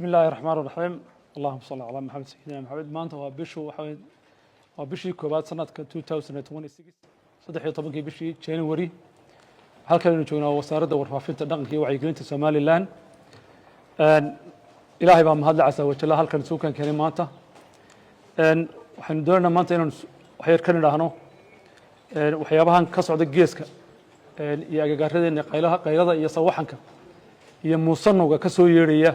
بسم الله الرحمن الرحيم، اللهم صل على محمد سيدنا محمد. Maanta waa bishu waxa weeye waa bishii koowaad sanadka 2026, 13-kii bishii January. Halkan aynu joognaa Wasaaradda Warfaafinta, Dhaqanka iyo Wacyigelinta Somaliland. Ilaahay baa mahadle casa wajalla halkan isugu keenay maanta. Waxaynu doonaynaa maanta inaan wax yar ka nidhaahno waxyaabahan ka socda geeska iyo agagaaradeena, qaylaha, qaylada iyo sawaxanka iyo muusanowga ka soo yeedhaya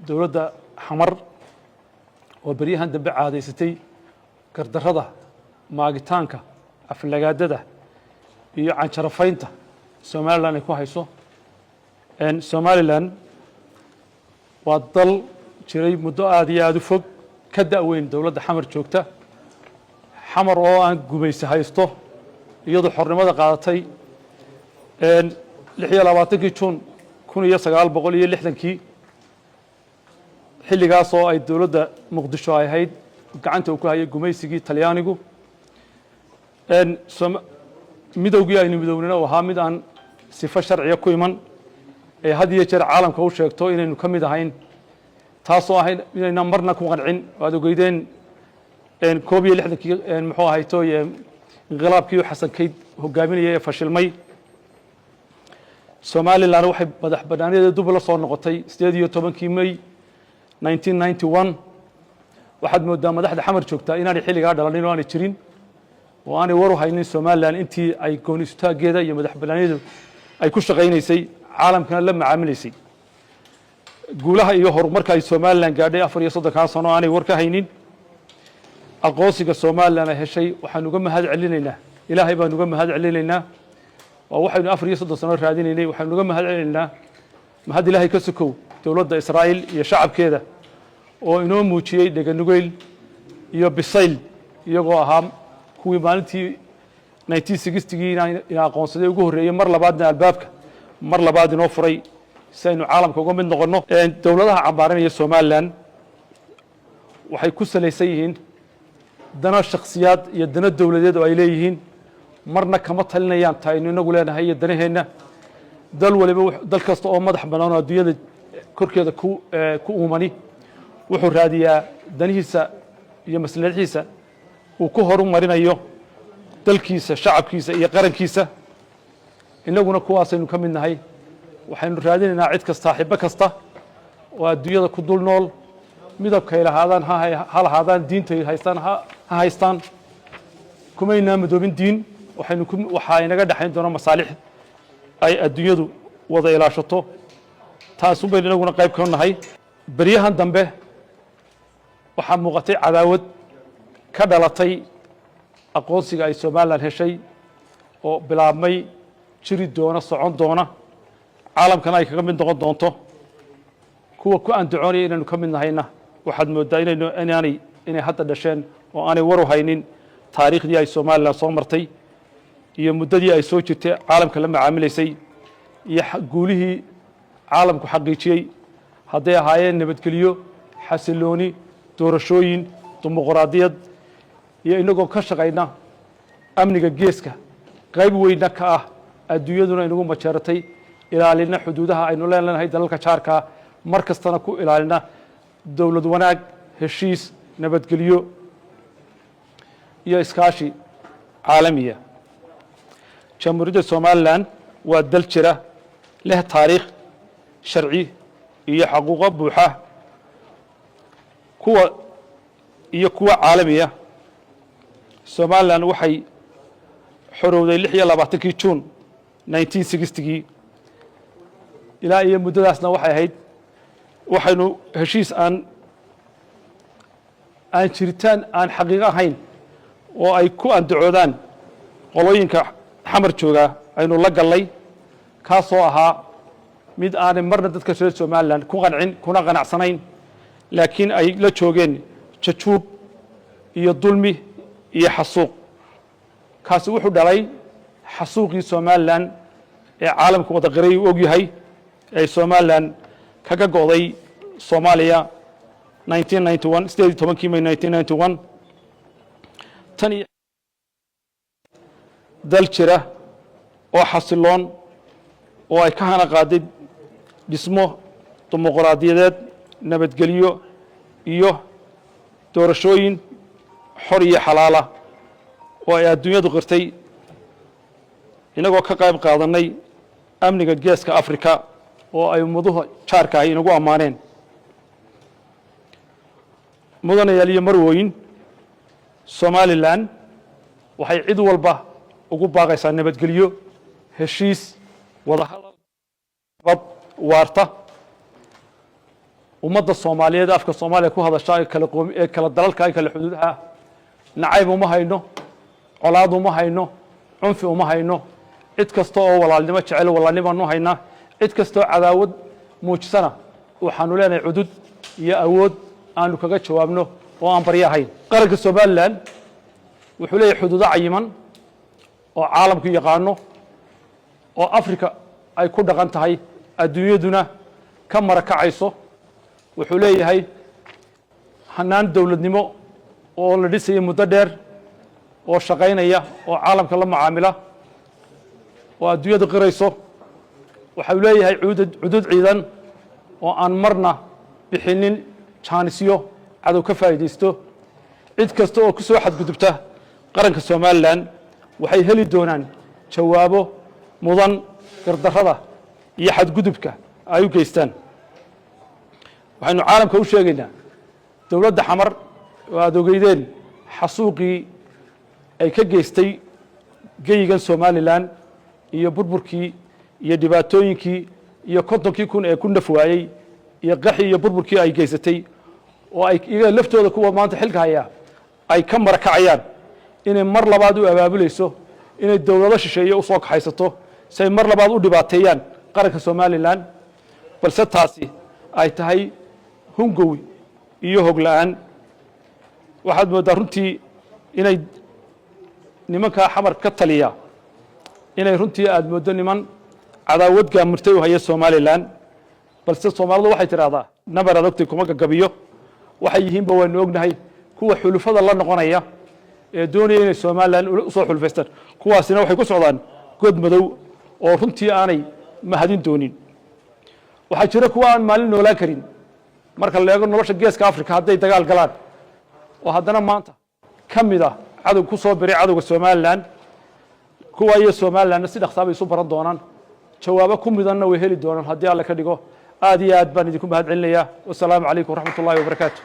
dowladda Xamar oo beryahan dambe caadaysatay gardarrada, maagitaanka, aflagaadada iyo canjarafaynta Somaliland ay ku hayso. Somaliland waa dal jiray muddo aada iyo aada u fog, ka da'weyn dowladda Xamar joogta. Xamar oo aan gumaysi haysto, iyadoo xornimada qaadatay 26-kii Juun 1960-kii, xilligaas oo ay dowladda Muqdisho ay ahayd gacanta uu ku hayay gumaysigii Talyaanigu. Midowgii aynu midownina uu ahaa mid aan sifo sharciya ku iman, ee had iyo jeer caalamka u sheegto inaynu ka mid ahayn, taasoo ahayn inaynan marna ku qancin. Waad ogeydeen 61-kii, muxuu ahay toy, inqilaabkii Xasan Kayd hogaaminayay ee fashilmay. Somaliland waxay madax bannaanideeda dub la soo noqotay 18-kii May 1991. Waxaad moodaa madaxda Xamar joogtaa inaanay xilligaa dhalanin oo aanay jirin oo aanay war u haynin Somaliland intii ay gooni istaaggeeda iyo madax bannaanideedu ay ku shaqaynaysay, caalamkana la macaamilaysay, guulaha iyo horumarka ay Somaliland gaadhay 34-kaa sano aanay war ka haynin. Aqoonsiga Somaliland ay heshay waxaanu uga mahad celinaynaa, Ilaahay baanu uga mahad celinaynaa. Waa waxaynu 34 sano raadinaynay. Waxaynu uga mahad celinaynaa, mahad Ilaahay ka sokow, dowladda Israa'iil iyo shacabkeeda oo inoo muujiyey dheganugeyl iyo bisayl, iyagoo ahaa kuwii maalintii 1960gii ina aqoonsaday ugu horreeyey, mar labaadna albaabka mar labaad inoo furay si aynu caalamka uga mid noqonno. Dowladaha cambaarinaya Somaliland waxay ku salaysan yihiin dano shakhsiyaad iyo dano dowladeed oo ay leeyihiin. Marna kama talinayaan ta aynu inagu leenahay iyo danaheenna. Dal waliba, dal kasta oo madax bannaan oo adduunyada korkeeda ku uumani, wuxuu raadiyaa danihiisa iyo maslaxiisa uu ku horumarinayo dalkiisa, shacabkiisa iyo qarankiisa. Innaguna kuwaasaynu ka mid nahay. Waxaynu raadinaynaa cid kasta, saaxiibo kasta oo adduunyada ku dul nool, midabkay lahaadaan ha lahaadaan, diintay haystaan ha haystaan. Kumaynaa madoobin diin. Waxaynu ku waxaa inaga dhexayn doona masaalix ay adduunyadu wada ilaashato. Taasun baynu inaguna qayb ka nahay. Beryahan dambe waxaa muuqatay cadaawad ka dhalatay aqoonsiga ay Somaliland heshay oo bilaabmay, jiri doona, socon doona, caalamkana ay kaga mid noqon doonto. Kuwa ku andacoonaya inaynu ka mid nahayna waxaad mooddaa inaynu inaanay inay hadda dhasheen oo aanay waru haynin taariikhdii ay Somaliland soo martay iyo muddadii ay soo jirtay caalamka la macaamilaysay iyo guulihii caalamku xaqiijiyey, hadday ahaayeen nabadgelyo, xasilooni, doorashooyin, dimuqraadiyad iyo inagoo ka shaqayna amniga geeska, qayb weynna ka ah adduunyaduna inagu majeeratay, ilaalina xuduudaha aynu leenahay dalalka jaarkaa, mar kastana ku ilaalina dowlad wanaag, heshiis, nabadgelyo iyo iskaashi caalamiya. Jamhuuriyadda Somaliland waa dal jira, leh taariikh, sharci iyo xaquuqo buuxa, kuwa iyo kuwa caalamiya. Somaliland waxay xorowday 26-kii Juun 1960gii. Ilaa iyo muddadaasna waxay ahayd waxaynu heshiis aan jiritaan, aan xaqiiqo ahayn oo ay ku andacoodaan qolooyinka Xamar joogaa aynu la gallay, kaasoo ahaa mid aanay marna dadka reer Somaliland ku qancin kuna qanacsanayn, laakiin ay la joogeen jajuub iyo dulmi iyo xasuuq. Kaasi wuxuu dhalay xasuuqii Somaliland ee caalamka wada qiray uu og yahay, ee Somaliland kaga go'day Soomaaliya 1991, 18-kii May 1991. Tan iyo dal jira oo xasiloon oo ay ka hana qaaday dhismo dimuqraadiyadeed Dimuqraadiyadeed, nabadgelyo iyo doorashooyin xor iyo xalaala oo ay adduunyadu qirtay, inagoo ka qayb qaadannay amniga Geeska Africa oo ay ummaduhu jaarka ahi inagu ammaaneen. Mudanayaal iyo marwooyin, Somaliland waxay cid walba ugu baaqaysaa nabadgelyo, heshiis, wadahadal, nabad waarta. Ummadda Soomaaliyeed afka Soomaaliya ku hadasha ee kala qoom ee kala dalalka ee kala xuduudaha, nacayb uma hayno, colaad uma hayno, cunfi uma hayno. Cid kasta oo walaalnimo jecel, walaalnimaanu haynaa. Cid kasta oo cadaawad muujisana, waxaanu leenahay cudud iyo awood aanu kaga jawaabno oo aan baryo ahayn. Qaranka Somaliland wuxuu leeyahay xuduudo cayiman oo caalamku yaqaano, oo Africa ay ku dhaqan tahay, adduunyaduna ka marakacayso. Wuxuu leeyahay hanaan dowladnimo oo la dhisaya muddo dheer, oo shaqaynaya, oo caalamka la macaamila, oo adduunyadu qirayso. Waxau leeyahay cudud ciidan oo aan marna bixinin jaanisyo cadow ka faa'iidaysto. Cid kasta oo ku soo xadgudubta qaranka Somaliland waxay heli doonaan jawaabo mudan gardarrada iyo xadgudubka ay u geystaan. Waxaynu caalamka u sheegaynaa dowladda Xamar oo aad ogeydeen xasuuqii ay ka geystay geyigan Somaliland iyo burburkii iyo dhibaatooyinkii iyo 50kii kun ee ku naf waayey iyo qaxii iyo burburkii ay geysatay, oo ay iyaga laftooda kuwa maanta xilka hayaa ay ka marakacayaan, inay mar labaad u abaabulayso inay dowlado shisheeye usoo kaxaysato si ay mar labaad u dhibaateeyaan qaranka Somaliland, balse taasi ay tahay hungow iyo hog la'aan. Waxaad mooddaa runtii inay nimankaa Xamar ka taliya, inay runtii aad mooddo niman cadaawad gaamirtay u haya Somaliland. Balse Soomaalidu waxay tidhahdaa, "Nabar aad ogtay kuma gagabiyo." Waxay yihiinba waanu ognahay. Kuwa xulufada la noqonaya ee doonaya inay Somaliland usoo xulufaystaan, kuwaasina waxay ku socdaan god madow oo runtii aanay mahadin doonin. Waxaa jira kuwa aan maalin noolaan karin marka la eego nolosha Geeska Africa hadday dagaal galaan, oo haddana maanta ka mid ah cadow ku soo biray cadowga Somaliland. Kuwa iyo Somalilandna si dhaqsaa bay isu baran doonaan, jawaabo ku midanna way heli doonaan haddii Alle ka dhigo. Aad iyo aad baan idinku mahad celinayaa. Wasalaamu calaykum waraxmat ullahi wabarakaatu.